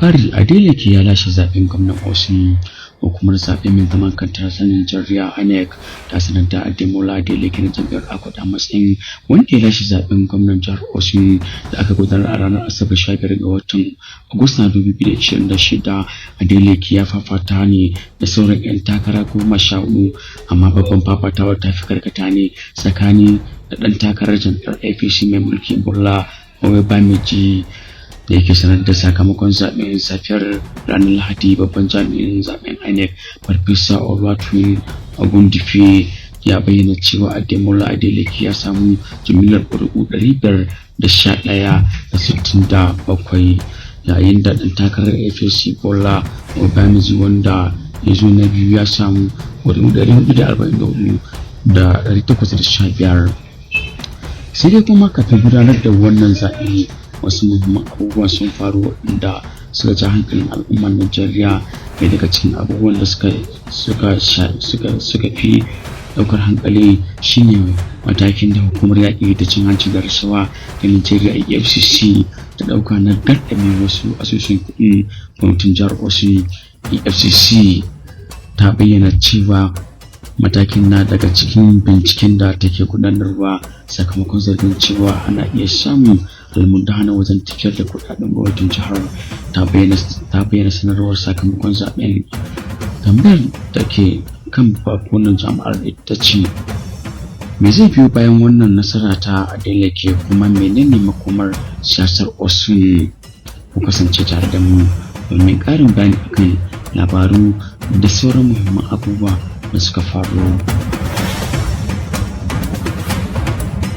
Labari: Adeleke ya lashe zaben gwamnan Osun. Hukumar zaɓe mai zaman kanta ta Najeriya, INEC, ta sanar da Ademola Adeleke na jam'iyyar Accord a matsayin wanda ya lashe zaben gwamnan jihar Osun da aka gudanar a ranar Asabar, 15 ga watan Agusta 2026. Adeleke ya fafata ne da sauran 'yan takara 14, amma babban fafatawar ta fi karkata ne tsakanin da ɗan takarar jam'iyyar APC mai mulki, Bola Oyebamiji. Da yake sanar da sakamakon zaben safiyar ranar Lahadi, babban jami'in zaben INEC, Farfesa Oluwatoyin Ogundipe, ya bayyana cewa Ademola Adeleke ya samu jimillar ƙuri'u 511,067, yayin da ɗan takarar APC, Bola Oyebamiji, wanda ya zo na biyu, ya samu ƙuri'u 444,815. Sai dai kuma kafin gudanar da wannan zaɓe, wasu muhimman abubuwa sun faru waɗanda suka ja hankalin al'ummar Najeriya. Ɗaya daga cikin abubuwan da suka fi ɗaukar hankali shine matakin da hukumar yaƙi da cin hanci da rashawa ta Najeriya, EFCC, ta ɗauka na garkame wasu asusun kuɗin gwamnatin jihar Osun. EFCC ta bayyana cewa matakin na daga cikin binciken da take gudanarwa sakamakon zargin cewa ana iya samun almundahana wajen tafiyar da kuɗaɗen gwamnatin jihar. Ta bayyana sanarwar sakamakon zaben. Tambayar da ke kan bakunan jama'ar ita ce: me zai biyo bayan wannan nasara ta Adeleke, kuma menene makomar siyasar Osun? Ku kasance tare da mu domin ƙarin bayani akan labaru da sauran muhimman abubuwa da suka faru.